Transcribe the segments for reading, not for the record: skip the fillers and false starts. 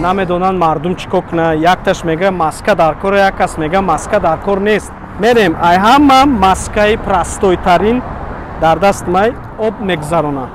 Намедонанд мардум чӣ кор кунад. Якташ мега маска дар кор, як кас мега маска дар кор нест. Мерем, ай ҳама маскаи простойтарин дар даст май об мегузаронад.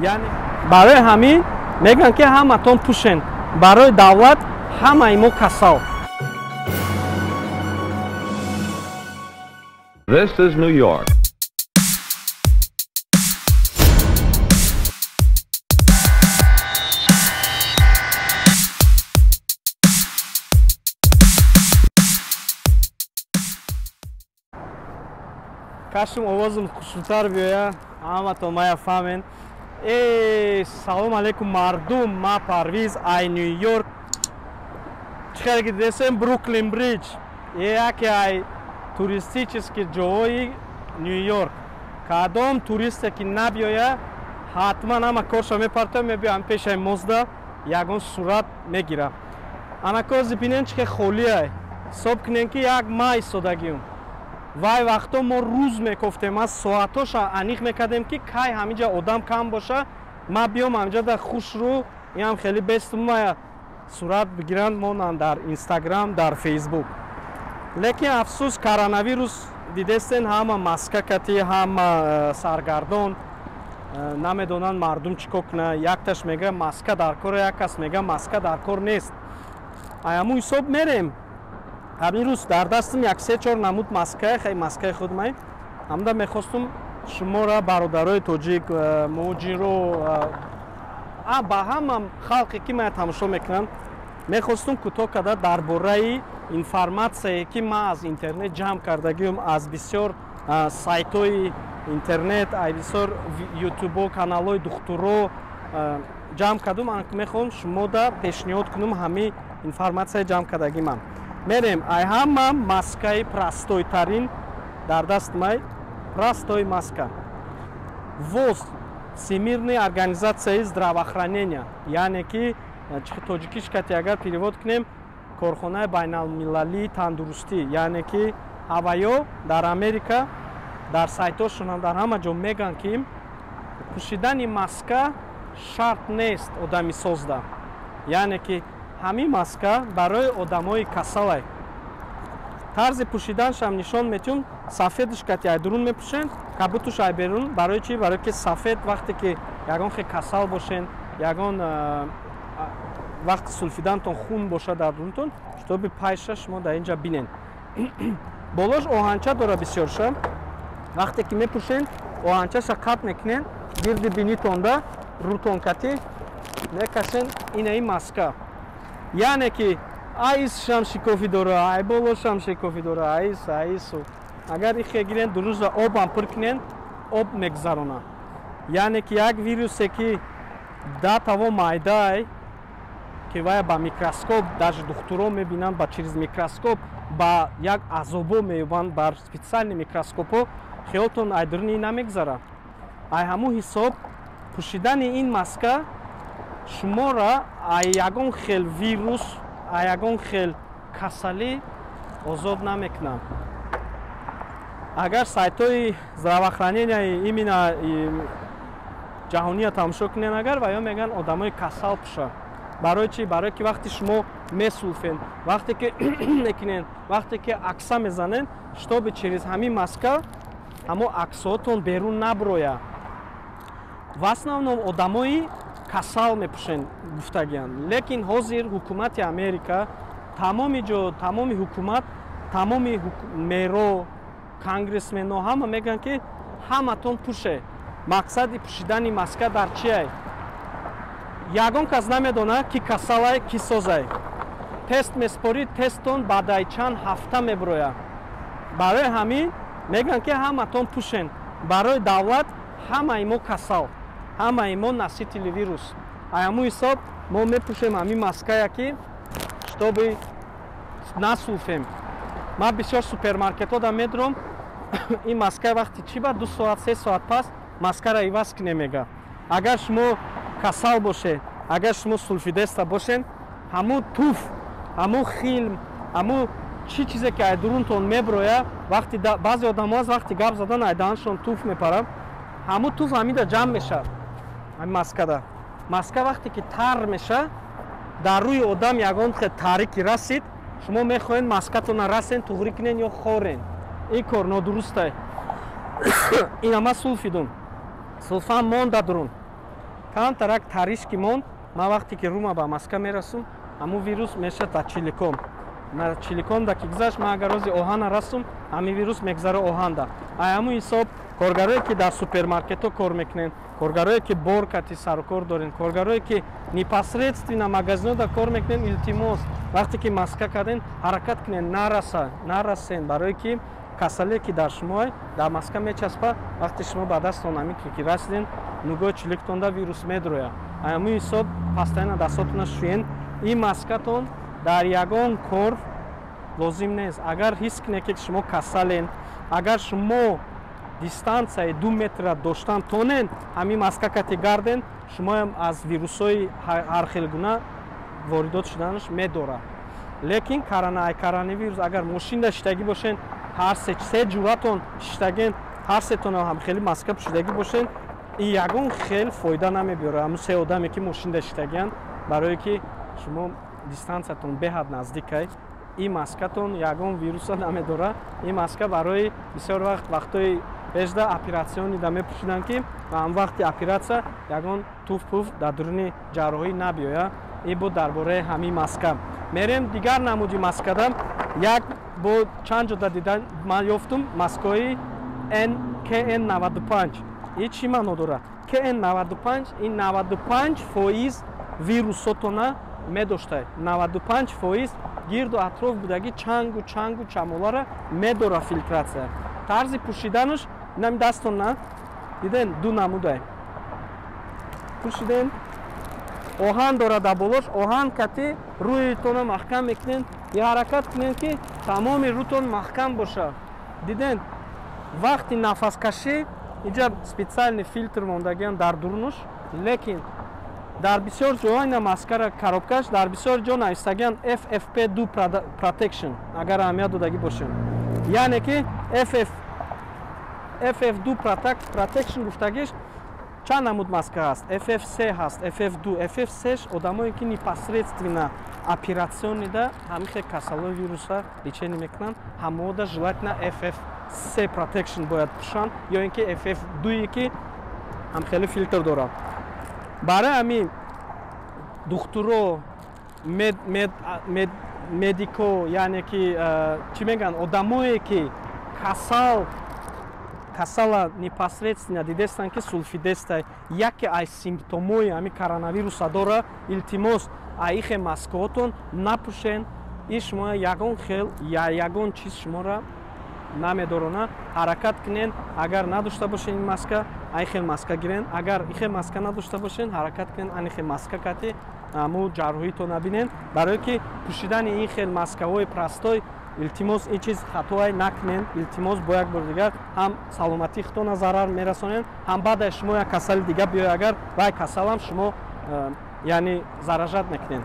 Яъне барои ҳамин мегӯянд, ки ҳаматон пӯшен. Барои давлат ҳамаи мо касал. This is New York. Кашм овозум хушрӯтар биёя, ҳаматон мая фаҳмен. Э, салом алейкум, мардум, ма Парвиз ай Нью-Йорк. Чӣ хеле ки дидесем, Бруклин Бриҷ яке ай туристический ҷоҳои Нью-Йорк. Кадом туристе ки набиёя, ҳатман ҳама корша мепартоя, мебиёям пешаи мозда ягон сурат мегира. Анакози бинен, чӣ хел холиай. Ҳисоб кунем, ки як май истодагиюм. Вай вақто мо рӯз мекофтем, аз соатоша аниқ мекардем, ки кай ҳаминҷа одам кам боша, ма биём ҳаминҷа хушрӯ, инам хеле бестумая сурат бигиранд монанд дар Инстаграм, дар Фейсбук. Лекин афсӯс, коронавирус дидестен, ҳама маска кати, ҳама саргардон, намедонанд мардум чӣ кор кунад. Якташ мега маска дар кор, як кас мега маска дар кор нест. Ай ҳамун ҳисоб мерем. Ҳамин рӯз дар дастам як се-чор намуд маска, хай маскаи худмай. Ҳамда мехостум шуморо, бародарои тоҷик, муҳоҷиро, ба ҳама халқе ки мая тамошо мекунанд, мехостум кӯтоҳ карда дар бораи информатсияе, ки ман аз интернет ҷамъ кардагиюм, аз бисёр сайтҳои интернет, аз бисёр ютубо, каналҳои духтуро ҷамъ кардум. Мехоҳам шумода пешниҳод кунам ҳамин информатсияи ҷамъ кардагӣ ман. Мерем, ай ҳама маскаи простойтарин дар даст май, простой маска. ВОЗ, Всемирная организация здравоохранения, яъне ки тоҷикиш кати агар перевод кунем, корхонаи байналмилалии тандурустӣ, яъне ки ҳаваё дар Америка дар сайтҳошонам, дар ҳама ҷо мегӯянд, ки пӯшидани маска шарт нест одами созда. Яъне ки ҳамин маска барои одамои касалай. Тарзи пӯшиданшам нишон метиҳум. Сафедш кати ай дурун мепӯшен, кабутуш ай берун. Барои чӣ? Барое ки сафед вақте ки ягон хе касал бошен, ягон вақти сулфидантон хун боша дар дурунтон, чтобы пайша шумо дар инҷа бинен. Болош оҳанча дора бисёрша. Вақте ки мепӯшен, оҳанчаша қатъ мекунен, гирди бинитонда рӯтон кати мекашен. Инаи маска. Яъне ки айсшам шикофӣ дора, ай болошам шикофӣ дора, айс, айсу. Агар ихе гирен, дурӯза обам пур кунен, об мегузарона. Яъне ки як вирусе, ки да таво майдай, ки вая ба микроскоп даже духтуро мебинанд, ба через микроскоп ба як азобо меёбанд, бар специальный микроскопо, хиёлтон ай дуруни намегузара. Ай ҳамун ҳисоб пӯшидани ин маска шуморо ай ягон хел вирус, ай ягон хел касалӣ озод намекунад. Агар сайтҳои здравоохранения именно ҷаҳония тамошо кунен, агар ва ё мегӯянд одамои касал пӯша. Барои чӣ? Барое ки вақте шумо месулфен, вақте ки мекунен, вақте ки акса мезанен, чтобы через ҳамин маска ҳамо аксҳоатон берун наброя. В основном одамои касал мепӯшен гуфтагиянд. Лекин ҳозир ҳукумати Америка, тамоми ҷо, тамоми ҳукумат, тамоми меро, конгрессмено ҳама мегӯянд, ки ҳаматон пӯше. Мақсади пӯшидани маска дар чиай? Ягон кас намедонад, ки касалай, ки созай. Тест меспорӣ, тесттон баъдаи чанд ҳафта мебирояд. Барои ҳамин мегӯянд, ки ҳаматон пӯшен. Барои давлат ҳамаи мо касал, ҳамаи мо носители вирус. Ай ҳамун ҳисоб мо мепӯшем ҳамин маская, ки чтобы насулфем. Ман бисёр супермаркетҳо да медурам, ин маска вақти чӣ ба 2 соат, 3 соат пас маскара иваз кине мега. Агар шумо касал бошед, агар шумо сулфидеста бошед, ҳамун туф, ҳамун хилм, ҳамун чӣ чизе ки ай дурунтон меброя, вақти баъзе одамо аз вақти гап задан ай даҳаншон туф мепарад, ҳамун туф ҳамида ҷамъ мешавад, ҳамин маскада. Маска вақте ки тар меша, дар рӯи одам ягон хел таърики расид, шумо мехоҳед маскатона расен, туғрӣ кунен ё хорен. Ин кор нодурустай. Ина ма сулфидум, сулфам монда дурун, камтарак тариш ки монд. Ман вақте ки рума ба маска мерасум, ҳамун вирус мешад ба чиликом. Чиликом да ки гузашт, ман агар рози оҳана расум, ҳамин вирус мегузара оҳанда. Ай ҳамун ҳисоб, коргарое ки дар супермаркетҳо кор мекунен, коргарое ки бор кати сарукор дорен, коргарое ки непосредственно магазинода кор мекунен, илтимос, вақте ки маска карден, ҳаракат кунен нараса, нарасен, барое ки касале ки дар шумо дар маска мечаспа. Вақте шумо ба дастон ҳамин ки расиден, нугоҳи чиликтонда вирус медрояд. Ҳамун ҳисоб постоянно дастотона шӯен. Ин маскатон дар ягон кор лозим нест. Агар ҳис кунед, ки шумо касален, агар шумо дистанцияи 2 метра доштан тонен, ҳамин маска кати гарден, шумоам аз вирусҳои ҳархелгуна воридот шуданаш медорад. Лекин коронавирус, агар мошинда шиштагӣ бошен, ҳар се ҷуратон шиштаген, ҳар сетона ҳам хеле маска пӯшидагӣ бошен, ин ягон хел фоида намебиёрад ҳамун се одаме ки мошинда шиштагиянд, барое ки шумо дистанциятон беҳад наздикай. Ин маскатон ягон вируса намедорад. Ин маска барои бисёр вақт, вақтҳои пешда операционный да мепӯшиданд, ки ҳам вақти оператсия ягон туф пуф дар дуруни ҷарроҳӣ набиёяд. Ин буд дар бораи ҳамин маска. Мерем дигар намуди маскада. Як бо чанд ҷода дида ман ёфтум маскаҳои KN 95. Ин чӣ маъно дорад, KN 95? Ин 95% вирусотона медошта, 95% гирду атроф будаги чангу чангу чамолара медора, фильтрация. Тарзи пӯшиданаш инами дастон на диден, ду намудай пӯшиден. Оҳан дорад дар болош, оҳан кати рӯитона маҳкам мекунен. Я ҳаракат кунен, ки тамоми рӯтон маҳкам бошад. Диден, вақти нафаскашӣ инҷа специальный фильтр мондагиан дар дурунуш. Лекин дар бисёр ҷоҳо ина маскара, коробкаш дар бисёр ҷо навистагиан FFP2 protection, агар аҳамият додагӣ бошем, яъне ки FF FF2 protection гуфтагиш. Чанд намуд маска ҳаст? FF3 ҳаст, FF2. FF3 одамое ки непосредственно операционный да ҳамин хел касалои вируса лечение мекунанд, ҳамода желательно FF3 protection бояд пӯшанд ё ин ки FF2, ки ҳамхеле фильтр дорад. Барои ҳамин духтуро, медико, яъне ки чӣ мегӯянд, одамое ки касал, касала непосредственно дидестанд, ки сулфидестай, яке аз симптомҳои ҳамин коронавируса дора, илтимос, аихе маскаотон напӯшен. Ин шумо ягон хел, ягон чиз шуморо намедорона. Ҳаракат кунен, агар надошта бошен ин маска, ай хел маска гирен. Агар ихел маска надошта бошен, ҳаракат кунен ани хел маска кати аму ҷарроҳито набинен, барое ки пӯшидани ин хел маскаҳои простой, илтимос, ин чиз хатоай, накунен, илтимос. Бо як бори дигар, ҳам саломатии худтона зарар мерасонен, ҳам баъд шумо як касали дига биёй, агар вай касалам шумо яъне заражать мекунен.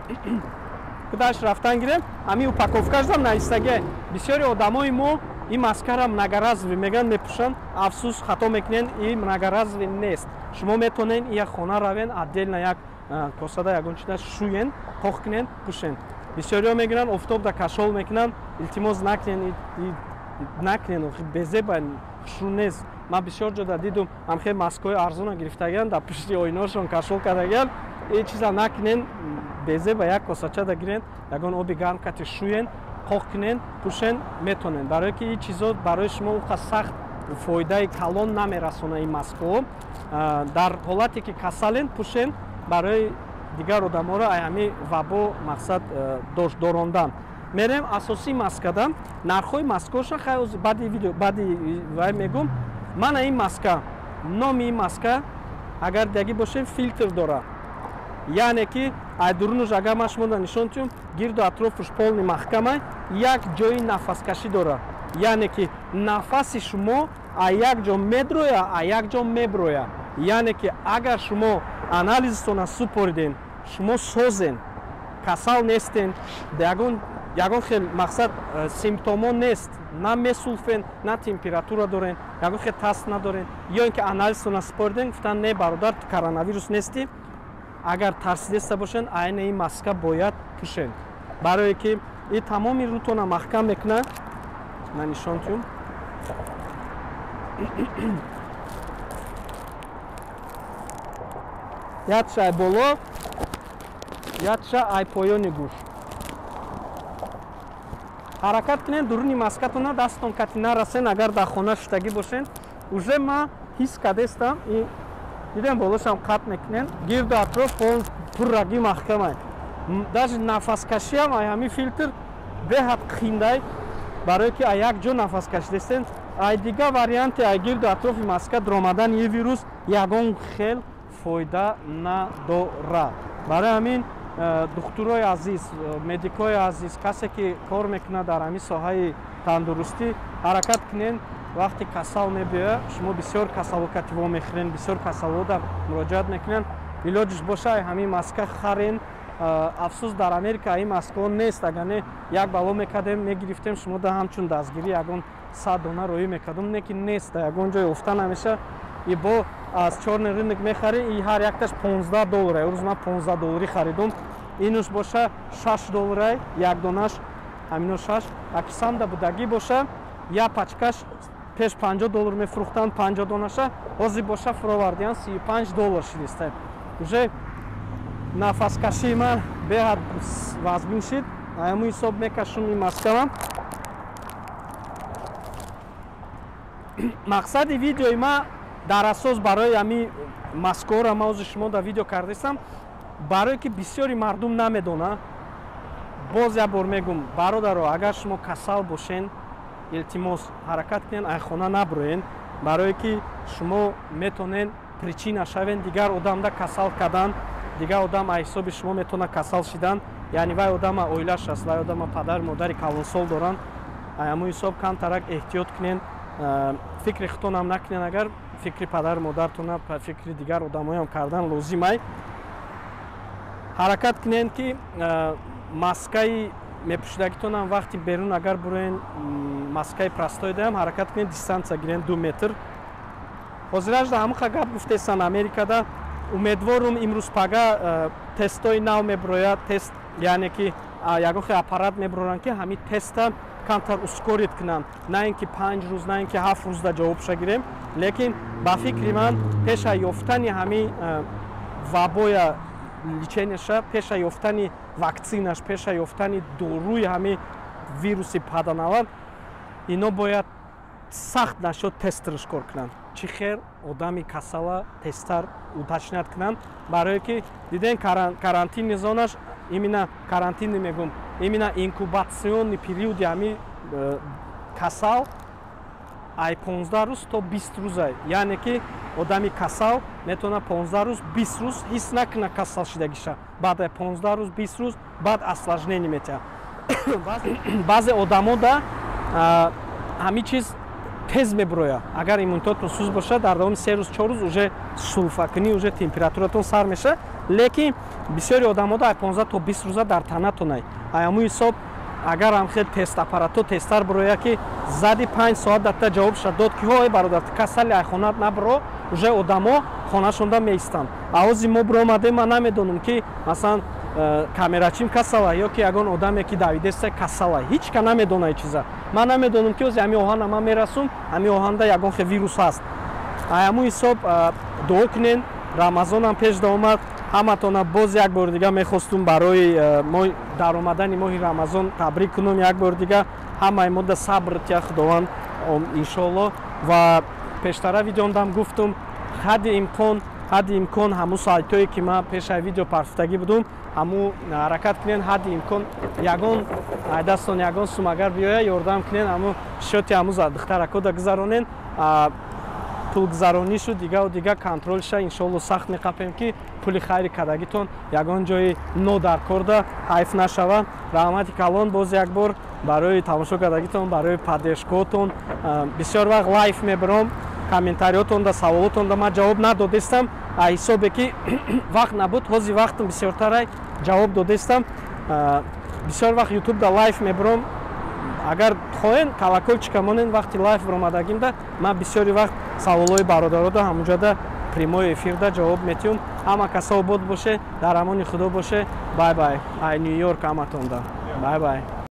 Кудаш рафтан гирем. Ҳамин упаковкашам навистагия. Бисёри одамои мо ин маскара многоразовый мегӯянд, мепӯшанд. Афсӯс, хато мекунен, ин многоразовый нест. Шумо метавонед як хона равен, отдельно як косада, ягон чиза шӯен, қоқ кунен, пӯшен. Бисёриҳо мегиранд, офтобда кашол мекунанд. Илтимос, накунен, накунен, безеба, хушрӯ нест. Ман бисёр ҷода дидум, ҳамхел маскаҳои арзона гирифтагианд, дар пушти оиношон кашол кардагианд. Ин чиза накунен, безеба. Як косачада гирен, ягон оби гарм кати шӯен, қоқ кунен, пӯшен, метонен, барое ки ин чизо барои шумо уқа сахт фоидаи калон намерасона. Ин маскаҳо дар ҳолате ки касален пӯшен, барои дигар одаморо ай ҳамин вабо мақсад дорондан. Мерем асосии маскада. Нархҳои маскаоша хай баъди видео, баъди вай мегум. Мана ин маска, номи ин маска агар дидагӣ бошем, фильтр дорад, яъне ки Ай дурунуш агар ман шумода нишон диҳам, гирду атрофуш полный маҳкамай, як ҷои нафаскашӣ дорад. Яъне ки нафаси шумо а як ҷо медроя, а як ҷо меброя. Яъне ки агар шумо анализтона супориден, шумо созен, касал нестен, ягон хел мақсад симптомо нест, на месулфен, на температура дорен, ягон хел таст надорен, ё ин ки анализтона супориден, гуфтан не бародар, ту коронавирус нестӣ. Агар тарсидеста бошен, айна ин маска бояд пӯшен, барое ки и тамоми рӯтона маҳкам мекунад. Ман нишон диҳам. Якша ай боло, якша ай поёни гӯш. Ҳаракат кунед дуруни маскатона дастон кати нарасен. Агар дар хона шиштагӣ бошен, уже ма ҳис кардестам, дидем болошам қатъ мекунен, гирду атроф пуррагӣ маҳкамай. Даже нафаскашиам ай ҳамин филтр беҳад қиндай, барое ки ай як ҷо нафас кашидестен. Ай дигар варианти ай гирду атрофи маска даромадани ин вирус ягон хел фойда надорад. Барои ҳамин духтурои азиз, медикои азиз, касе ки кор мекунад дар ҳамин соҳаи тандурустӣ, ҳаракат кунен вақте касал мебиёяд, шумо бисёр касалокати во мехӯрен, бисёр касалода муроҷиат мекунен, илоҷиш боша ай ҳамин маска харен. Афсӯс дар Америка ин маскаҳо нест, агар не як бало мекардем, мегирифтем, шумо да ҳамчун дастгирӣ ягон 100 дона роӣ мекардум, не ки нест, ягон ҷой ёфта намеша. И бо аз чёрный рынок мехарӣ, и ҳар якташ 15 доллар. Рӯз ман 15 долларӣ харидум, инуш боша 6 долларай як донаш, ҳамино 6. Аки санда будагӣ боша, як пачкаш пеш 50 доллар мефурӯхтанд, 50 донаша, ҳозир боша фуровардиян 35 доллар шидиста. Уже нафаскашии ман беҳад вазмин шид, ҳамун ҳисоб мекашум ин маскавам. Мақсади видеои ман дар асос барои ҳамин маскаҳоро ман ҳозир шумо дар видео кардастам, барое ки бисёри мардум намедонад. Боз як бор мегӯм, бародаро, агар шумо касал бошен, илтимос ҳаракат кунен, ай хона наброен, барое ки шумо метонен причина шавен дигар одамда касал кардан, дигар одам ай ҳисоби шумо метавонад касал шидан. Яъне вай одама оилаш аст, вай одама падар модари калонсол доранд. Ай ҳамун ҳисоб камтарак эҳтиёт кунен, фикри худтонам накунен, агар фикри падару модартона, фикри дигар одамоям кардан лозимай. Ҳаракат кунен ки маскаи мепӯшидагитонам вақти берун агар буроен, маскаи простой даям, ҳаракат кунен дистанция гирен 2 метр. Ҳозиражда ҳамақа гап гуфтесан Америкада. Умедворум имрӯз пага тестои нав меброяд, тест, яъне ки ягон хел аппарат меброранд, ки ҳамин теста камтар ускорит кунанд, на ин ки 5 рӯз, на ин ки 7 рӯзда ҷавобша гирем, лекин ба фикри ман пеша ёфтани ҳамин вабоя леченияша, пеша ёфтани вакцинаш, пеша ёфтани доруи ҳамин вируси паданавар, ино бояд сахт нашод тестрш кор кунанд. Чӣ хел одами касала тезтар уточнят кунанд, барое ки диден карантинни зонаш, именно карантинни мегӯм, именно инкубационный периоди ҳамин касал ай 15 рӯз то 20 рӯзай. Яъне ки одами касал метавонад 15 рӯз, 20 рӯз ҳис накунад касал шидагиша, баъд ай 15 рӯз, 20 рӯз баъд осложнение метиҳад. Баъзе одамода ҳамин чиз тез меброяд. Агар иммунитетон суст бошад, дар давоми 3 рӯз, 4 рӯз уже сулфакунӣ, уже температуратон сар мешавад. Лекин бисёри одамода ай 15 то 20 рӯза дар танатонай. Ай ҳамун ҳисоб агар ҳам хел тест аппарато тезтар бирояд, ки зади 5 соат датта ҷавобша дод, ки ҳо эй бародар, ту касали, ай хонат набро, уже одамо хонашонда меистанд. Авози мо биромадем, ман намедонам ки масалан камерачим касала ё ки ягон одаме ки давидеста касала, ҳеҷ ка намедона чиза. Ман намедонам ки ози ҳамин оҳана ман мерасум, ҳамин оҳанда ягон хел вирус ҳаст. Ай ҳамун ҳисоб дуо кунен, Рамазонам пеш омад, ҳаматона боз як бор дига мехостум барои даромадани моҳи Рамазон табрик кунам як бор дига. Ҳамаи мо да сабр тия Худованд иншоалло. Ва пештара видеондам гуфтум, ҳадди имкон ҳамун сайтое ки ман пешаи видео парфтагӣ будум, ҳамун ҳаракат кунен, ҳадди имкон ягон дастон ягон сум агар биёя ёрдам кунен, ҳамун шоти ҳамун духтаракода гузаронен. Пулгузаронишу дигаву дига контролша, иншоалло, сахт меқапем, ки пули хайри кардагитон ягон ҷои нодаркорда ҳайф нашава. Раҳмати калон боз як бор барои тамошо кардагитон, барои поддержкаотон. Бисёр вақт лайв мебаром, комментариотонда, саволотонда ман ҷавоб надодестам, ҳисобе ки вақт набуд. Ҳозир вақтам бисёртарай, ҷавоб додестам. Бисёр вақт Ютубда лайв мебаром. Агар хоҳен, колокольчика монен, вақти лайв баромадагимда ман бисёри вақт саволҳои бародарода ҳамунҷода прямой эфирда ҷавоб метиҳум. Ҳама каса обод боше, дар амони Худо боше. Бай бай, ай Ню Йорк ҳаматонда бай бай.